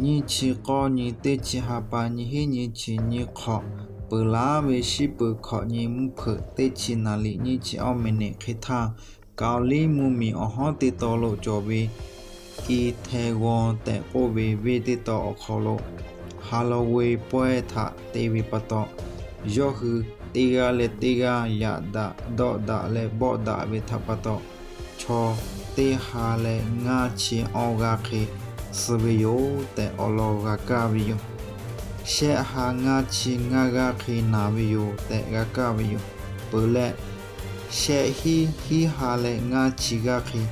nyiˇ chi k'awˇ nyi teˇ chi ha pa nyi hiˉ nyi chi nyi hk'awꞈ, peuˬ laˉ ve shiˉ peuˬ hkawꞈ nyi mvuhˇ hpeuꞈ teˇ chi naˍ liꞈ nyiˇ chi awˇ miˬniꞈ hk'e htaˇ, Kaoˍliˇ mvuhˇmiˬ awˬ hawˉ teˇ taw lo cawˬ ve Itaewon tehꞈ k'oˆ ve venˇ teˇ taw awˬ hk'aw lo Halloween pawehˇ htaꞈ te ve pa taw, yawˇ hui teˇ g'aˇ leh teˇ g'aˇ yaꞈ daꞈ dawˆ daꞈ leh bawˆ daꞈ ve htaꞈ pa taw, chaw teˇ ha leh ngaˇ chi awˇ g'aˇ hk'e suh ve yoˬ tehꞈ awˬ lawn g'a kaˇ ve yoˬ. Shehˆ ha ngaˇ chi ngaˇ g'aˇ hk'e naˬ ve yoˬ tehꞈ g'a kaˇ ve yoˬ. Peuˬ leh, shehˆ hiˉ hiˉ ha leh ngaˇ chi g'aˇ hk'e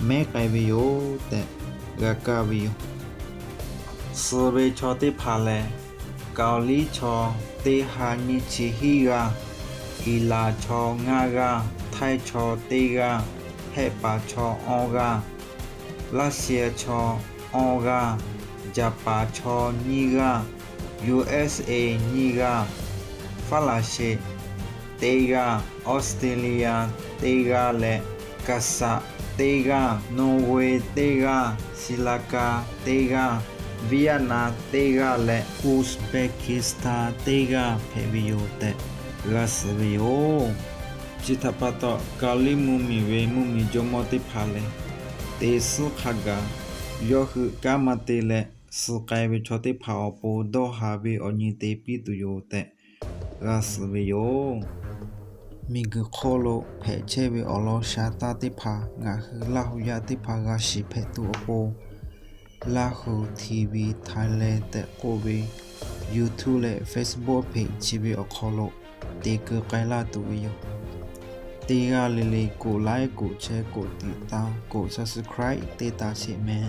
mehˉ k'ai ve yoˬ tehꞈ g'a kaˇ ve yoˬ. Suh ve chaw teˇ hpaˍ lehˬ, Kaoˍliˇ chaw teˇ ha nyiˇ chi hiˉ g'aˇ, Iˍlaˍ chaw ngaˇ g'aˇ, Htaiˇ chaw teˇ g'aˇ, Hehˆ paˍ chaw awˇ g'aˇ, Laˇ siˍ chaw awˇ g'aˇ, Jaˍpaˍ chaw nyiˇ g'aˇ, U S A nyiˇ g'aˇ, Faˉlaˍsiˍ teˇ g'aˇ, Australia teˇ g'aˇ leh Kaˍsaˍ teˇ g'aˇ, Norway teˇ g'aˇ, Sri Lanka teˇ g'aˇ, Vietnam teˇ g'aˇ leh Uzbekistan teˇ g'aˇ hpehꞈ ve yoˬ tehꞈ g'a suhˍ ve yoˬ. Chi htaꞈ pa taw, Kaoˍliˇ mvuhˇmiˬ ve mvuhˇmiˬ jawˇmawˇ teˇ hpaˍ lehˬ, te suhˉ hk'a gaˬ yawˇ hui kanˉ maˇ te leh, suh k'ai ve chaw teˇ hpaˍ awˬ pon dawˇ haˍ ve awˬ nyi te piˇ tuˬ yoˬ tehꞈ g'a suhˍ ve yoˬ. Miˬguiˬ hk'oˆ lo hpehꞈ chehˇ ve awˬ lawn sha taˇ teˇ hpaˍ ngaˬ hui Laˇhuˍ yaˇ teˇ hpaˍ g'a shiˍ hpehꞈ tuˬ awˬ pon, Laˇhuˍ T V Thailand tehꞈ k'oˆ ve YouTube leh Facebook page chi ve awˬ hk'aw lo te keu k'ai laˇ tuˬ ve yoˬ. Teˇ g'aˇ le le กดไลค์ กดแชร์ กดติดตาม กด subscribe te taˍ sheˍ mehˍ.